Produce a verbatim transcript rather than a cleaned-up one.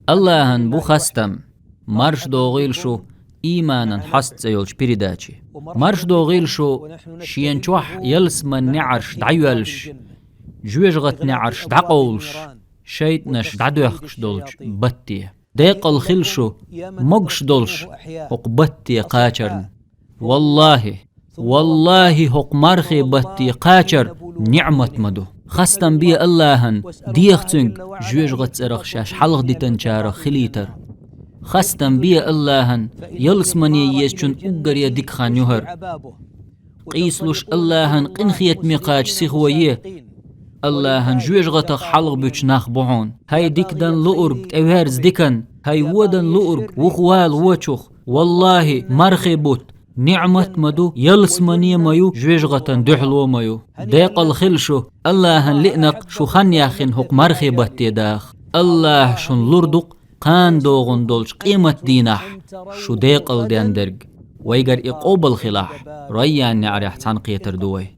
Аллахьан бу хастам, марш догӀийла шу «Ийманан хьост» цӀе йолчу передаче. Марш догӀийла шу шен чохь ялсаман неӀарш дӀайоьллуш, жоьжахатин неӀарш дӀакъовлуш, шайтӀанаш дӀадоьхкуш долчу батте. Декъал хила шу, могуш долуш, хӀокху батте кхачарна. Валлахи, валлахи, хӀокху мархи батте кхачар ниӀмат ма ду. Хастам бе Аллахьан, деха цуьнга жоьжахатин цӀарах шаьш хьалхадитинчарах хилийтар. Хастам бе Аллахьан, ялсамане езачун уггаре дика хан ю хӀара. Къийсалуш Аллахьан къинхетаме кхача сихо е. Аллахьан жоьжахатах хьалхабуьтуш нах бу хьуна. ХӀай дика дан луург тӀеверза дикан, хӀай вон дан луург вухавала вочух. Валлахи, мархи бутт ниӀмат ма ду, ялсамане ма ю, жоьжахатан дуьхьало ма ю. Декъал хила шу, Аллахьан лиънакх шу хан яххина хӀокху мархи батте даха. Аллахьа шуна лур ду-кх кхана догӀун долчу къематдийнахь шу декъал ден дерг. Вайгара и къобал хилахь, Райян неӀарехь цхьаьнакхетар ду вай.